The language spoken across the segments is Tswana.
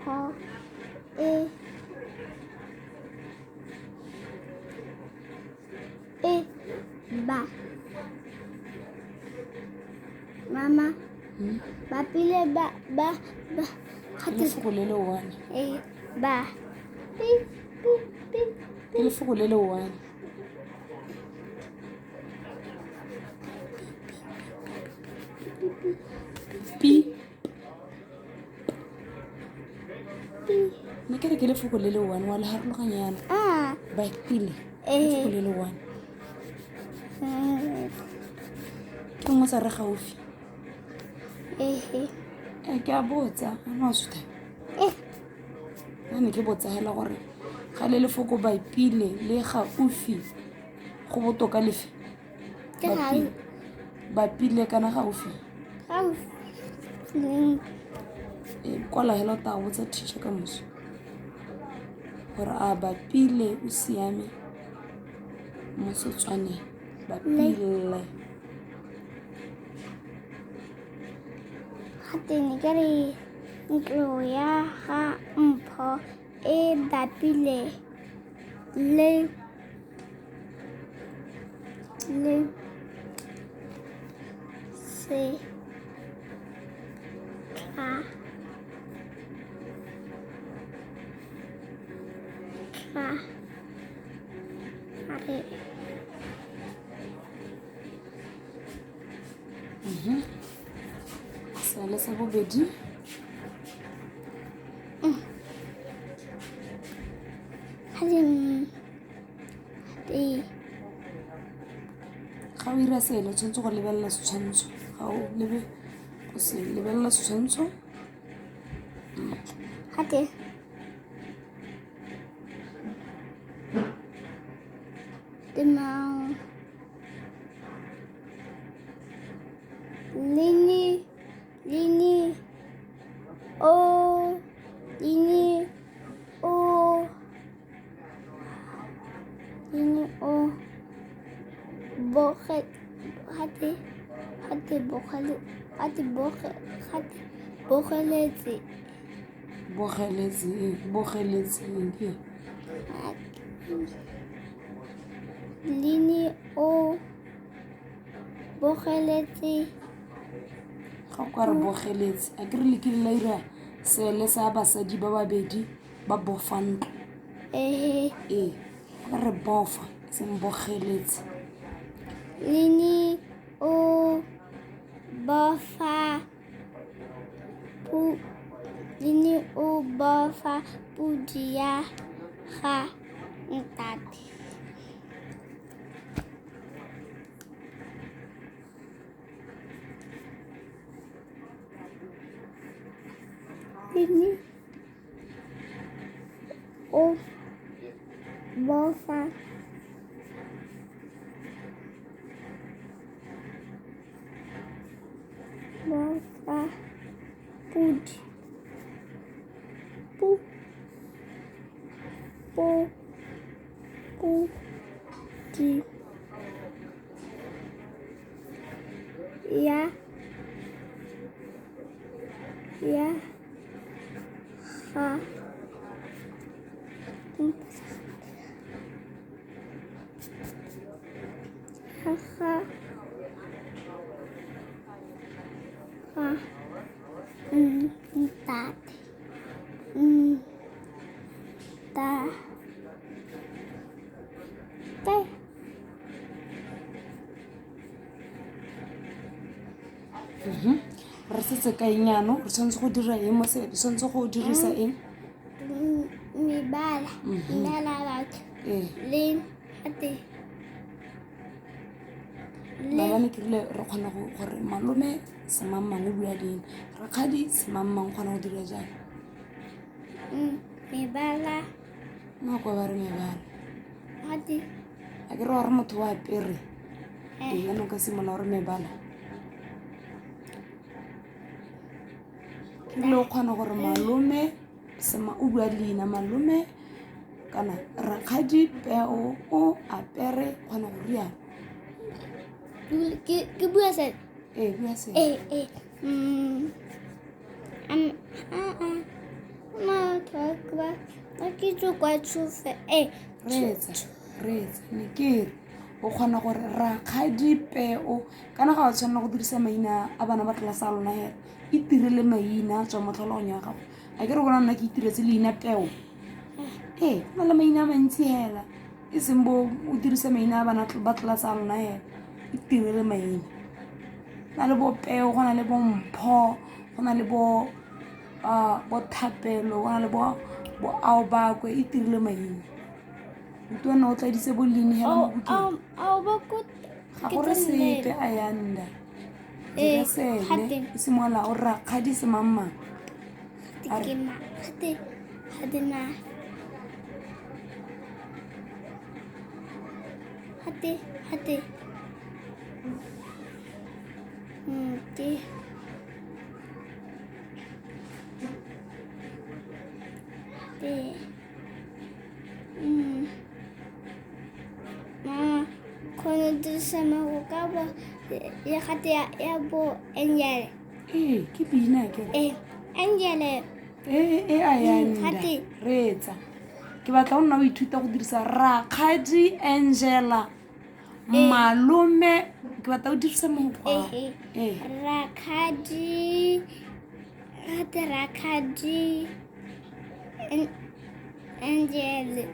Mpho e e ba mama bapile ba ba ba Ke lefoko le le one. E ba pi pi pi. Ke lefoko le le one. Pi. Nna ke re ke lefoko le le one wa le harologanya yana. Ah. Bapile. Eh. Lefoko le le one. Ke nngwe tsa re gaufi. Ehe. Ee, ke a botsa a no sutha. Eh. Nna ne ke botsa hela gore ga le lefoko bapile le gaufi go botoka lefe? Ke gaufi. Bapile kana gaufi? Gaufi. Ee, kwala hela o tla botsa teacher ka moso gore a bapile o siame mo Setswaneng. Bapile. Gape ne ke re ntlo ya ga Mpho e bapile le le setlha tlha re. Seale sa bobedi. Ga o 'ira selo o tshwanetse go lebelela setshwantsho, ga o lebe go se lebelela setshwantsho. Gate temang Lini, lini, o, lini, o, lini, o, boge, gate, gate, bogale, gate, boge, gate, bogeletse. Bogeletse, bogeletse ke. Lini, o. Bogeletse. Ga o ka re bogeletse, a ke re le kile la ira seele sa basadi ba babedi ba bofa ntlo. Ee. Ee, o ka re bofa, e seng bogeletse. Lini o bofa Lini o bofa podi ya ga ntate. Lini o bofa bofa podi pu po pu di ya ya ga ga ga ga ntate nta te. Re setse ka eng jaanong? Re tshwanetse go dira eng mo se? Re tshwanetse go dirisa eng? Mebala, mebala ya batho Ee. le gate le Maabane ke rile re kgona go gore malome semang-mang o bua le ena, rakgadi semang-mang o kgona go dira jang. Mebala. Nna kwa ba re mebala. Gate. A ke re wa re motho o apere. Ee, jaanong ka simolola gore mebala. Ke rile o kgona gore malome sema o bua leina malome kana rakgadi peo o apere kgona go rialo. Ke bua se. Ee, bua se. Ee, ee. Ke tso kwa tshofe e. Reetsa, reetsa, ne ke re o kgona gore rakgadi peo kana ga wa tshwanela go dirisa maina a bana ba tlelase a lona hela itirele maina a tswa mo tlhalogong ya gago a ke re bona nna ke itiretse leina peo ee go na le maina a mantsi hela e seng bo o dirise maina a bana ba tlelase a lona hela itirele maina go na le bo peo go na le bo mpho go na le bo bo thapelo go na le bo aobakwe itirile maina ntwana o tladitse boleng hela mo bukeng ga gore sepe ayanda dira sele o simolola o rakgadi semangmang Gate ke Mama kgone go dirisa ka bo le gate ya bo angel. Ee, ke pina ke. Ee, angel. Ee, e ayanda. Reetsa. Ke batla go nna o ithuta go dirisa rakgadi Angela. Malome ke batla o dirisa mokgwa. Ee. Rakgadi gate rakgadi Angel.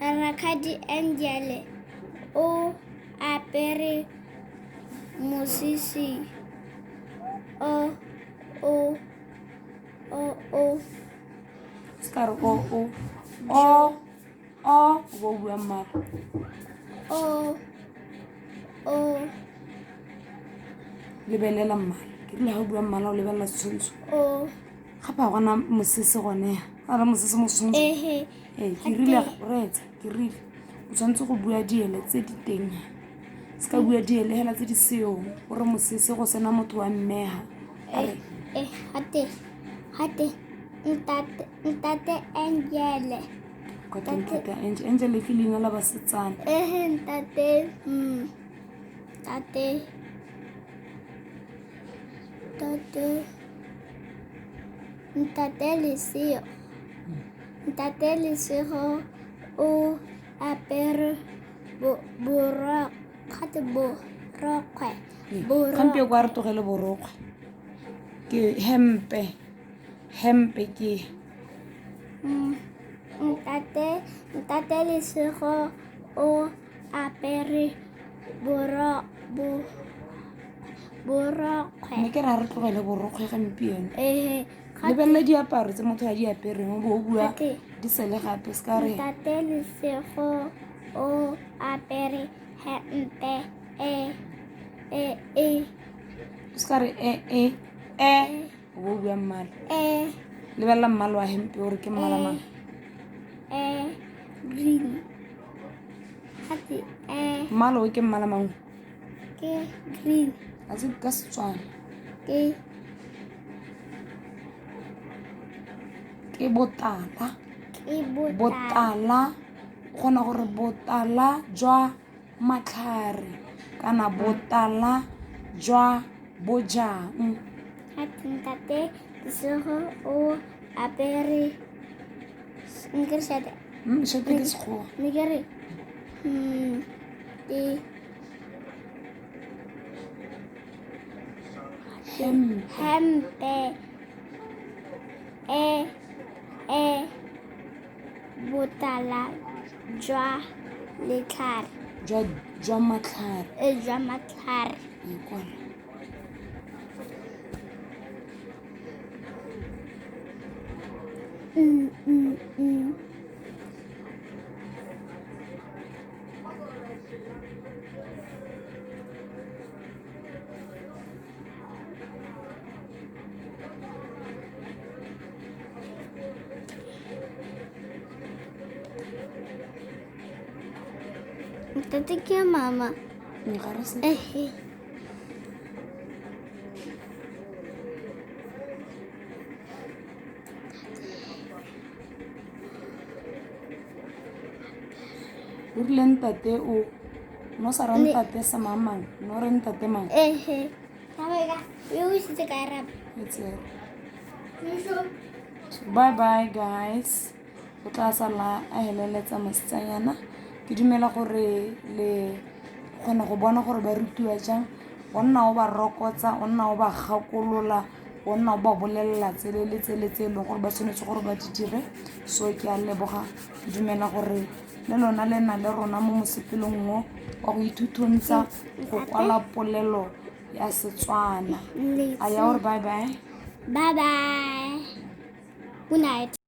Rakgadi Angel o apere mosese o o o o Se ka re o o o o o bo o bua mmala. O o Lebelela mmala. Ke rile ga o bua mmala o lebelela setshwantsho. O Gape ga gona mosese gone ga re mosese mo setshwantsho. Ehe. Ee, ke rile reetsa ke rile o tshwanetse go bua diele tse di teng se ka bua diele hela tse di seong gore mosese go sena motho wa mmega a re Eh, gate gate ntate ntate Angel. Ntate ntate Angel Angel ke leina la basetsana. Ehe ntate ntate ntate ntate Lesego. Ntate Lesego o apere gate borokgwe. Gampe kwa re tlogele borokgwe ke hempe hempe ke Ntate ntate Lesego o apere borokgwe. Mme ke ra re tlogele borokgwe gampieno. Ehe. Lebelela diaparo tse motho a di apereng o bo o bua di sele gape se ka re Ntate Lesego o apere hempe e e e se ka re e e e o bo o bua mmala. E Lebelela mmala wa hempe gore ke mmala mang. E green. Gate e Mmala o ke mmala mang? Ke green. A se ka Setswana. Ke Ke botala. Ke botala. Botala o kgona gore botala jwa matlhare kana botala jwa bojang. Gate ntate Lesego o apere nke re shete. Shete ke Sekgowa. Ne ke re ke Hempe. Hempe e e botala jwa letlhare. Jwa jwa matlhare. E jwa matlhare. E kwala. Ntate ke mama. Ga re se. Ehe. O rile ntate o no sa ra ntate sa mang no re ntate mang. Ehe. Ka ba ka yo o isitse kae rap? E tsere. Mmuso. Bye bye guys. O tla sala a heleletsa mosetsanyana. Ke dumela gore le kgona go bona gore ba rutiwa jang. O nna o ba rokotsa, o nna o ba gakolola, o nna o ba bolelela tsele le tsele tse e leng gore ba tshwanetse gore ba di dire. So ke a leboga, ke dumela gore le lona le na le rona mo mosepeleng o wa go ithuthuntsa go kwala polelo ya Setswana. A ya gore bye bye. Bye bye. Good night.